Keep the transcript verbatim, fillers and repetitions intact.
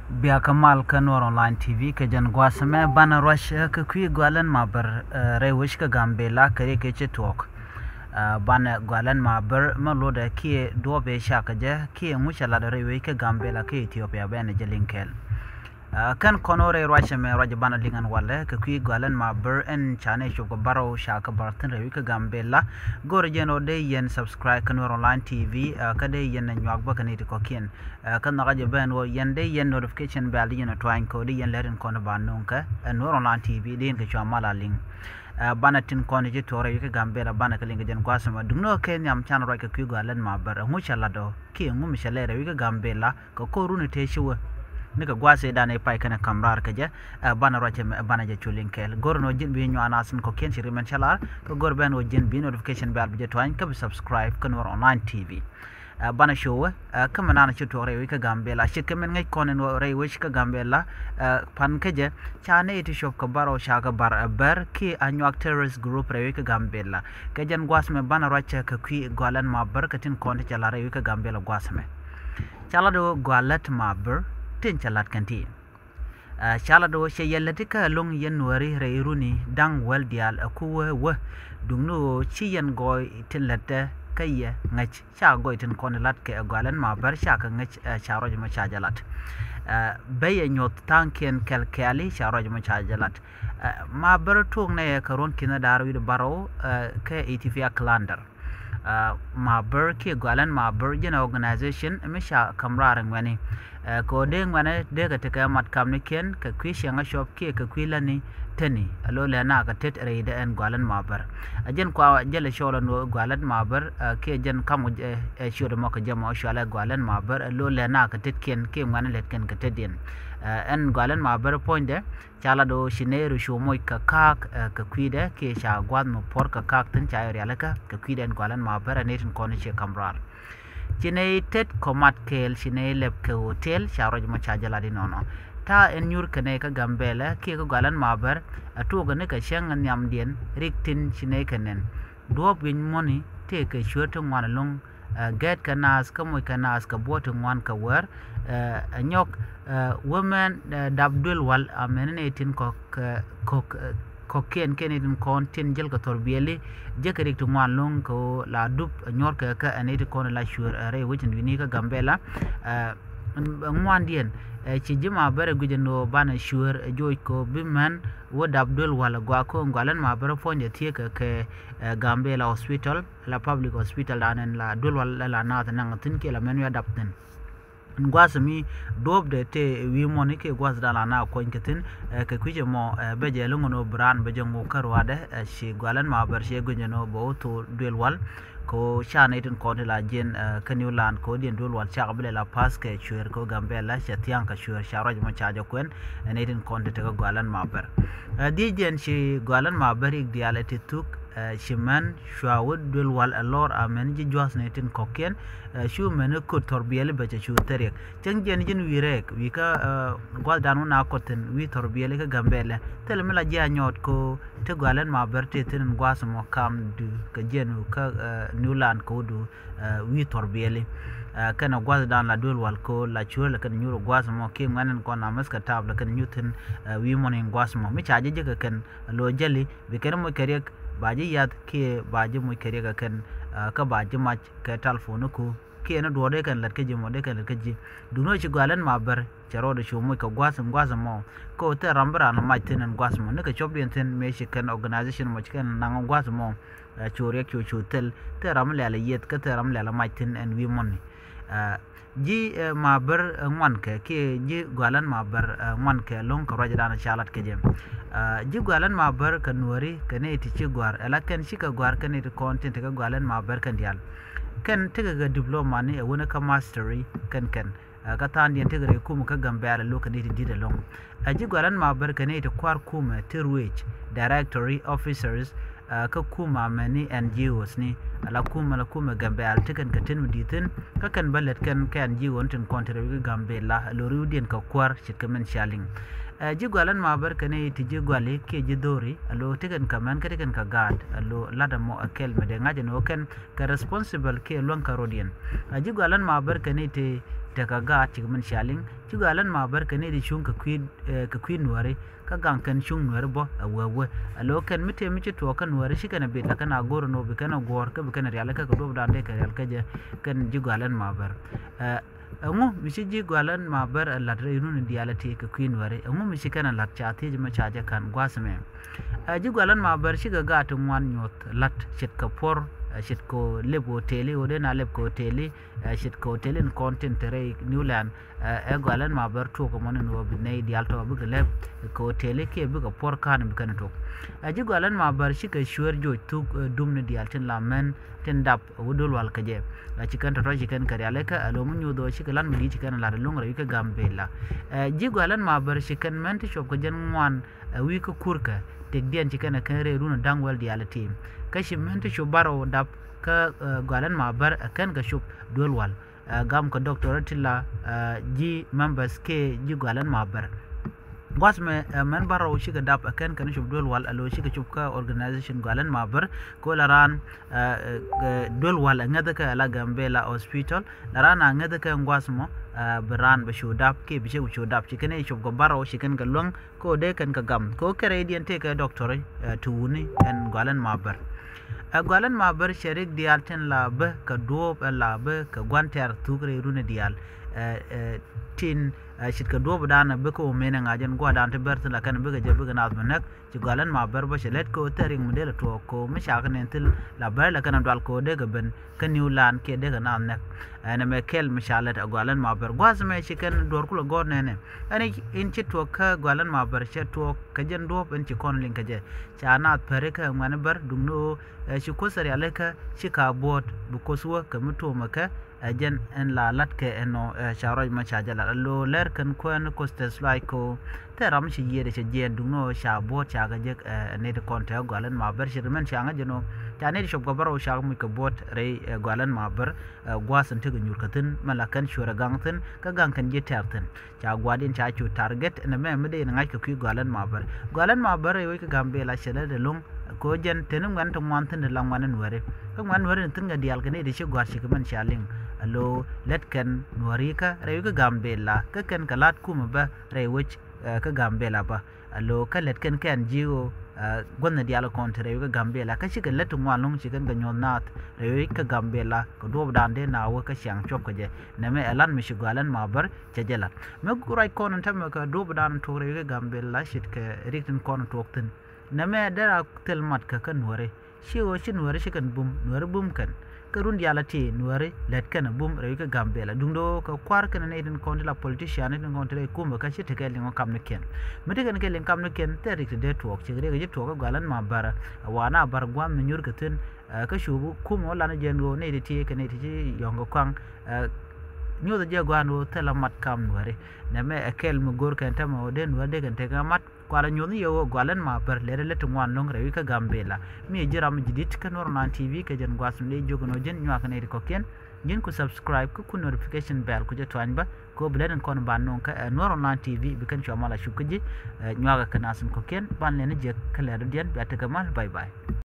Biakä mal kä Nuɔr Online T V kɛ jɛn gua̱a̱th ɛmɛ banɛ ruac kɛ kui̱ gua̱a̱lɛn ma bär rɛy wec kä Gambela kɛ riek kɛ ci tuɔɔk. Banɛ gua̱a̱lɛn ma bär mɛ lotdɛ kiɛ duɔ̱ɔ̱p ëë cakɛ jɛ kiɛ ŋucɛ lat rɛy wec kä Gambela kä Ethiopia bɛn jɛ liŋ kɛɛl. Kɛn kɔn ɣöö rɛy ruac ɛmɛ ruac banɛ liŋ ɛn walɛ kɛ kui̱ gua̱a̱lɛn ma bär ɛn ca nɛy cop kɛ bärɔw ca kɛ bär thi̱n rɛy wec kä Gambela. Go̱rɛ jɛn ɣöö dee yɛn subscribe kä Nuɔr Online T V kä dee yɛn nyuak bä kɛ nɛy ti kɔ̱kiɛn. Kä nhɔkä jɛ bɛn ɣöö yɛn dee yɛn notification bell di yɛn ɛ tuany kɛ ɣöö dee yɛn lät in kɔn ba nuŋ kɛ ɛ Nuɔr Online T V dee yɛn kɛ cua mal a liŋ. Banɛ tin kɔn ci tuɔɔk rɛy wec kä Gambela banɛ kɛ liŋ kɛ jɛn gua̱a̱th ɛmɛ duŋni ɣöö kɛ nhiam canɛ ruac kɛ kui̱ gua̱a̱lɛn ma bär ɛŋu cɛ lat ɔ kiɛ ɛŋu mi cɛ lɛr rɛy wec kä Gambela kɛ ko̱r runi tëë ci wä. Nikɛ gua̱a̱th ëëdan ëë pay kɛnɛ ka̱m raar kɛ jɛ. Banɛ ruac ɛmɛ banɛ jɛ cu liŋ kɛɛl go̱rɛ nɔ ji̱n bi nyuan a thi̱n kɔ̱kiɛn ci rimɛn cä lar kɛ go̱rɛ bɛn ɣöö ji̱n bi notification bell bi jɛ tuany kä bi subscribe kä Nuɔr Online T V. Banɛ show kä mɛ nanɛ ci tuɔɔk rɛy wec kä Gambela ce̱tkɛ min ŋäc kɔn in rɛy wec kä Gambela. Pan kä jɛ ca nɛy ti cop kɛ bärɔw ca kɛ bär ɛ bär kiɛ a nyuak terrorist group rɛy wec kä Gambela. Kɛ jɛn gua̱a̱th mɛ banɛ ruac kɛ kui̱ gua̱a̱lɛn ma bär kɛ tin kɔn ti cɛ la̱t rɛy wec kä Gambela gua̱a̱th mɛ. Ca lat ɣöö gua̱a̱lɛt ma bär tin cɛ la̱t kɛn ti. Ca lat ɣöö cɛ yɛ lät ikä ɛlɔ̱ŋ yɛn Nuääri rɛy runi da̱ŋ wäl diaal ɛ ku wee wee. Duŋni ɣöö ci yɛn gɔɔy tin lätdɛ kä yɛ ŋäc ca gɔɔy tin kɔn lat kɛ ɛ gua̱a̱lɛn ma bär ca kɛ ŋäc. Ca ruac mɔ ca jɛ lat. Bä yɛ nyuɔth tha̱a̱ŋkiɛn kɛl kɛɛli ca ruac mɔ ca jɛ lat. Ma bär tuɔɔk nɛy kɛ ruɔ̱n ki̱n da̱r wi̱cdɛ bärɔw kɛ Ethiopia Calendar. Ma bär kiɛ gua̱a̱lɛn ma bär jɛn ɛ organization mi ca ka̱m raar ŋuɛ̈ni. Kɛ ɣöö dee ŋuɛ̈ni dee kɛ tekɛ mat kamnikiɛn kɛ kui̱ cieŋä cop kiɛ kɛ kui̱ lätni teni alo lɛ na kɛ tet rɛydɛ ɛn gua̱a̱lɛn ma bär. A jɛn kua jälɛ cɔɔl ɛn ɣöö gua̱a̱lɛn ma bär kiɛ jɛn kam ɛ ciöt ɛmɔ kɛ jɛ mɔ cualɛ gua̱a̱lɛn ma bär alo lɛ na kɛ tetkiɛn kiɛ ŋuɛ̈ni lɛtkiɛn kɛ tetdiɛn. Ɛn gua̱a̱lɛn ma bär puɔ̱nydɛ ca lat ɣöö ci nɛy rɔ cu moc kɛ ka̱a̱k kɛ kui̱dɛ kiɛ ca gua̱a̱th mi puɔ̱r kɛ ka̱a̱k thi̱n ca yɛ rialikä kɛ kui̱dɛ ɛn gua̱a̱lɛn ma bär ɛ nɛy tin kɔn ciɛ ka̱m raar. Ci nɛy tet kɔ mat kɛɛl ci nɛy lɛp kɛ hotel ca ruac mɔ ca jɛ lat inɔnɔ. Ta̱a̱ ɛn nyuur kɛ nɛy kä Gambela kiɛ kä gua̱a̱lɛn ma bär ɛ tuɔɔk ni kɛ cäŋ nhiamdiɛn rik tin ci nɛy kɛ nɛn. Duɔ̱ɔ̱p wi̱ny muɔ̱ni tëëkɛ cueer ti ŋuan ɛlɔ̱ŋ. Gɛɛt kɛ naath kä moc kɛ naath kɛ buɔ̱ɔ̱t ti ŋuan kɛ wäär. Ɛ nyɔk wemɛn dap duël wal amɛn ni tin kɔk kɔk kɔkiɛn kɛn ni tin kɔn tin jäl kɛ thɔr biɛli. Jek kɛ rik ti ŋuan lo̱ŋ kɛ ɣöö la dup ɛ nyuɔ̱rkɛ kä ɛn ni ti kɔn la cueer ɛ rɛy wec in wi̱ni kä Gambela. Ŋuandiɛn ci ji̱ ma bär ɛ guic ɛn ɣöö banɛ cueer ɛ joc kɛ ɣöö bi mɛn wä dap duël wal ɛ guak kä ɣöö gualän ma bär ɛ puɔ̱nydɛ thiekɛ kɛ Gambela hospital. La public hospital dan ɛn la duël wal la naath naŋ thi̱n kiɛ la mɛn wi̱i̱ a dap thi̱n. Ɛn gua̱a̱th mi duɔ̱ɔ̱pdɛ tëë wi̱i̱ muɔ̱ni kiɛ gua̱a̱th dan la na kuɔ̱ny kɛ thi̱n. Kɛ kui̱c ɛmɔ bɛ jɛ lo̱ŋ ɛn ɣöö bi raan bɛ jɛ ŋok kä ruaadɛ ci gua̱län ma bär ci gui̱ny ɛn ɣöö bɛ wä thok duël wal. Kɛ ɣöö ca nɛy tin kɔn ti la jiɛn kä New Land kɛ ɣöö diɛn duël wal cakɛ bi lɛ la pa̱th kɛ cuëër kɛ ɣöö Gambela cɛ thia̱a̱ŋ kɛ cuëër ca ruac mɔ ca jɛ kuɛn. Ɛ nɛy tin kɔn ti tekɛ gua̱län ma bär. Ɛ dhiecdiɛn ci gua̱län ma bär yik diaal ɛ ti thuk. Ci män cua wä duël wal ɛ lɔr amɛn ji̱ jua̱thni tin kɔ̱kiɛn. Cu mɛn i̱ ko̱t thɔr biɛli bɛ cɛ cu theriɛk cäŋ jiɛn ji̱n wi̱i̱ rɛɛk wi̱i̱ kä gua̱thdan wä na kɔt thi̱n wi̱i̱ thɔr biɛli kä Gambɛlɛ. Thilɛ mi la ji̱ a nyɔɔt ko ti gua̱län ma bär ti thi̱n in gua̱th mɔ kam du kɛ jiɛn wä kä New Land kɛ wä du. Wi̱i̱ thɔr biɛli kɛn gua̱thdan la duël wal ko la cuäär lɛ kɛn nyuur gua̱th mɔ kiɛ ŋuɛ̈n in kɔn la mäth kɛ taap lɛ kɛn nyuur thi̱n. Wi̱i̱ mɔn in gua̱th mɔ mi ca ji̱ ji̱ kɛ kɛn lo̱ jäli bi kɛn moc kɛ riɛk ba ji̱ yath kiɛ ba ji̱ moc kɛ riɛk ɛ kɛn. Kä ba ji̱ mac kɛ talpon iku kiɛ ni duɔ̱ɔ̱r dee kɛn lät kä ji̱ mɔ dee kɛn lät kä ji̱. Duŋni ci gua̱län ma bär cɛ rɔɔdɛ cu moc kɛ gua̱th in gua̱th mɔ. Kä ɣöö thil ram bi raan mac thi̱n in gua̱th mɔ ni kɛ cɔpdiɛn thi̱n mëë ci kɛn organization mɔ ci kɛn naŋ gua̱th mɔ. Cu riɛk cu cu thil thil ram lɛl yieth kä thil ram lɛl mac thi̱n ɛn wi̱i̱ mɔni. Ji̱ ma bär ŋuankɛ kiɛ ji̱ gua̱län ma bär ŋuankɛ lo̱ŋ kɛ ruacdan ca lat kɛ jɛ. Ji̱ gua̱län ma bär kɛ nuääri kɛ nɛy ti ci gua̱r ɛla kɛn cikɛ gua̱r kɛn nɛy ti kɔn tin tekɛ gua̱län ma bär kɛn diaal. Kɛn tekɛ kɛ diploma ni ɛ wänä kä mastery kɛn kɛn. Kä tha̱a̱ŋdiɛn tekɛ rɛy kumɛ kä Gambɛla lo̱k kɛ nɛy ti di̱t ɛlɔ̱ŋ. Ɛ ji̱ gua̱län ma bär kɛ nɛy ti kua̱r kumɛ ti ruëëc directory officers. Kä kumɛ amɛni N G Os ni ala kumɛ la kumɛ Gambɛla ti kɛn kɛ tin mi di̱i̱thin. Kä kɛn bä lät kɛn kɛ N G O ni tin kɔn ti rɛw i̱ Gambɛla alo riwdiɛn kɛ kua̱r ce̱tkɛ min cia liŋ. Ɛ ji̱ gua̱län ma bär kɛ nɛy ti ji̱ gua̱li kiɛ ji̱ dho̱ri alo ti kɛn kɛ män kä ti kɛn kɛ gaat alo lat ɛmɔ ɛ kɛl mɛ dee ŋa̱c ɛn ɣöö kɛn kɛ responsible kiɛ luäŋ kɛ rɔ̱diɛn. A ji̱ gua̱län ma bär kɛ nɛy ti tekɛ gaat cikɛ min cia liŋ. Ci Gɔaa Lät Maabär kɛ nɛy ti cuŋ kɛ kui̱, eh, kɛ kui̱ Nuääri, kä gaŋ kɛn cuŋ Nuääri bä ɛ wee wee. Alo kɛn mi tëë mi ci tuɔɔk kä Nuääri ci kɛn ɛ bil la kɛn a go̱r ɛn ɣöö bi kɛn ɛ guɔ̱ɔ̱r kä bi kɛn ɛ rialikä kɛ duɔ̱ɔ̱pdan dee kɛ rial kä jɛ kɛn ji̱ Gɔaa Lät Maabär. Eh, ɛŋu mi ci ji̱ Gɔaa Lät Maabär ɛ la̱t rɛy run diaal ɛ ti kɛ kui̱ Nuääri? Ɛŋu mi ci kɛn ɛ la̱t? Ca thiec mɛ ca jɛ ka̱n gua̱a̱th mɛ. Eh, ji̱ Gɔaa Lät Maabär cikɛ gaat ti ŋuan nyuɔ̱th la̱t ce̱tkɛ puɔ̱r, eh, ce̱tkɛ lep oteli, ɣöö dee na lep kɛ oteli, eh, ce̱tkɛ oteli in kɔn tin te rɛy Newland, eh, ɛ Gɔaa Lät Maabär tuɔɔk ɛmɔ ni ɣöö bi nɛy diaal tɔ̱ bikɛ lɛp kɛ oteli kiɛ bikɛ puɔ̱r ka̱n bi kɛn tok. Eh, ji̱ Gɔaa Lät Maabär cikɛ cueer joc thuk, eh, dum ni diaal tin la män tin dap wä duel wal kɛ jɛ. Eh, ci kɛn tɔ̱tɔ̱ ci kɛn kɛ rialikä, alo mi nyuuth ɣöö cikɛ lan mi di̱i̱t ci kɛn la̱t ɛlɔ̱ŋ rɛy wi̱c kä Gambɛla. Eh, ji̱ Gɔaa Lät Maabär ci kɛn män ti cuɔp kɛ jɛn ŋuan, eh, wi̱i̱ kä kurkɛ, tëkdiɛn ci kɛn ɛ kɛn rɛy run da̱ŋ wäl diaal ɛ ti. Kä ci män ti cuɔp bärɔw dap kä, eh, Gɔaa Lät Maabär ɛ kɛn kɛ cuɔp duel wal. Eh, gam kɛ doctor ti la, eh, ji̱ members kɛ ji̱ Gɔaa Lät Maabär. Gua̱th mɛ, eh, män bärɔw cikɛ dap ɛ kɛn kɛn cuɔp duel wal, alo cikɛ cuɔp kä organization Gɔaa Lät Maabär. Kɛ ɣöö la raan, eh, eh, duel wal ɛ ŋäthä kɛ la Gambɛla Hospital. La raan a ŋäthä kɛ gua̱th mɔ, eh, bi raan bɛ cu dap kiɛ bi cɛ bi cu dap. Ci kɛn ɛ cuɔp kɛ bärɔw ci kɛn kɛ luäŋ kɛ ɣöö dee kɛn kɛ gam kɛ ɣöö kɛ rɛydiɛn tëëkɛ doctor, eh, ti wuni ɛn Gɔaa Lät Maabär. Eh, Gɔaa Lät Maabär cɛ rik diaal tin la bä kɛ duɔ̱ɔ̱p ɛn la bä kɛ gua̱n tɛ̈r thuk rɛy runi diaal. Eh, eh, tin, eh, ce̱tkɛ duɔ̱ɔ̱pdan bä kɛ ɣöö mëë ni ŋa̱c ɛn gua̱a̱rdan ti bär tin la kɛn bikɛ jɛ bikɛ naath mi näk. Ci Gɔaa Lät Maabär bä cɛ lät kɛ ɣöö thil riŋ mi dee la tuɔɔk kɛ ɣöö mi cakɛ nɛn thil la bär la kɛn dual kɛ ɣöö dee kɛ ben kä Newland kiɛ dee kɛ naath näk. Ɛn ɛmɛ kɛl mi ca lät ɛ Gɔaa Lät Maabär. Gua̱a̱th ɛmɛ ci kɛn duɔ̱ɔ̱r kulɛ gɔ̱r nɛnɛ. Ɛn in ci tuɔɔk kä Gɔaa Lät Maabär cɛ tuɔɔk kɛ jɛn duɔ̱ɔ̱p in ci kɔn liŋ kɛ jɛ. Ca naath päri kä ŋuɛ̈ni bär duŋni ɣöö, eh, ci Kuoth rialikä ci ka buɔ̱ɔ̱t bi Kuoth wä kɛ mi tuɔɔmɛ kɛ, eh, jɛn ɛn la la̱tkɛ ɛn ɣöö, eh, ca ruac mɔ ca jɛ lat. Alo lɛr kɛn kuäär ni Kuoth tɛth lɔaac kɛ ɣöö thil ram ci yiëëdɛ cɛ jiɛɛn duŋni ɣöö ca buɔ̱ɔ̱t ca kɛ jek, eh, nɛy ti kɔn te Gɔaa Lät Maabär ci ri mɛn ca ŋäc jɛn ɣöö ca nɛy ti cuɔp kɛ bärɔw ca kɛ muc kɛ buɔ̱ɔ̱t rɛy, eh, Gɔaa Lät Maabär, eh, gua̱a̱th in tekɛ nyuur kɛ thi̱n mɛ la kɛn cuɛɛr ɛ gaŋ thi̱n kä gaŋ kɛn ji̱ tɛ̈r thi̱n. Ca gua̱a̱r in ca cu target nɛmɛ mi dee in ŋa̱c kɛ kui̱ Gɔaa Lät Maabär. Gɔaa Lät Maabär rɛy wec kä Gambɛla cɛ lät ɛlɔ̱ŋ kɛ ɣöö jɛn teni ŋuɛ̈n ti ŋuan thi̱n ti la ŋuɛ̈n in Nuääri. Kä ŋuɛ̈n Nuääri ni thi̱n kɛ diaal kɛ nɛy ti ci gɔ̱a̱r ci kɛ mɛn cia liŋ. Alo lät kɛn Nuääri kä rɛy wec kä Gambɛla kä kɛn kɛ la̱t kumɛ bä rɛy wec, eh, kä Gambɛla bä. Alo kä lät kɛn kɛn ji̱ ɣöö, eh, gua̱thni diaal kɔn te rɛy wec kä Gambɛla kä cikɛ lät ti ŋuan ɛlɔ̱ŋ ci kɛn kɛ nyuɔ̱th naath rɛy wec kä Gambɛla kɛ duɔ̱ɔ̱pdan dee na wä kä ciaŋ cuɔp kɛ jɛ. Nɛmɛ ɛ la̱t mi ci Gɔaa Lät Maabär cɛ jɛ la̱t. Mi ruac kɔn in täämɛ kɛ duɔ̱ɔ̱pdan tuɔɔk rɛy wec kä Gambɛla ce̱tkɛ rik tin kɔn tuɔɔk thi̱n. Nɛmɛ dee ra thil mat kɛ kä Nuääri. Ci ɣöö ci Nuääri ci kɛn bum, Nuääri bum kɛn. Kä run diaal a ti Nuääri lät kɛn a bum rɛy wec kä Gambɛla. Duŋdɛ ɣöö kɛ kua̱r kɛn nɛy tin kɔn ti la politician tin kɔn ti rɛy kumɛ kä ci tekɛ liŋ ɔ kamnikiɛn. Mi tekɛ ni kɛ liŋ kamnikiɛn thil rik ti dee tuɔɔk, ci rik ti tuɔɔk kä Gɔaa Lät Maabär. Ɛ wa na bär gua̱a̱th mi nyuur kɛ thi̱n, eh, kä cu bi kumɛ ɔ lan jɛn ɣöö nɛy ti ti kɛ nɛy ti ci yɔ̱ŋ kɛ kɔaŋ, eh, nyuɔth jɛ gua̱a̱n ɣöö thilɛ mat kam Nuääri. Nɛmɛ ɛ kɛl mi go̱o̱r kɛn täämɛ ɣöö dee Nuääri dee kɛn tekɛ mat. Kualɛ nyuɔ̱th ni yɛ ɣöö Gɔaa Lät Maabär lɛr lät ti ŋuan ɛlɔ̱ŋ rɛy wec kä Gambɛla. Mi ɛ ji̱ ram mi ji̱ di̱t kä Nuɔr Online T V kɛ jɛn gua̱a̱th mi dee jiök ɛn ɣöö ji̱n nyuak kɛn nɛy ti kɔ̱kiɛn. Ji̱n ku subscribe kä ku notification bell ku jɛ tuany bä kɛ ɣöö bi lät in kɔn ban nööŋ kä, eh, Nuɔr Online T V bi kɛn cua mal a cup kä ji̱, eh, nyuakä kɛ naath in kɔ̱kiɛn. Ban lɛn ni jiɛk kä lɛr dɔ̱diɛn bia tekɛ mal. Bye bye.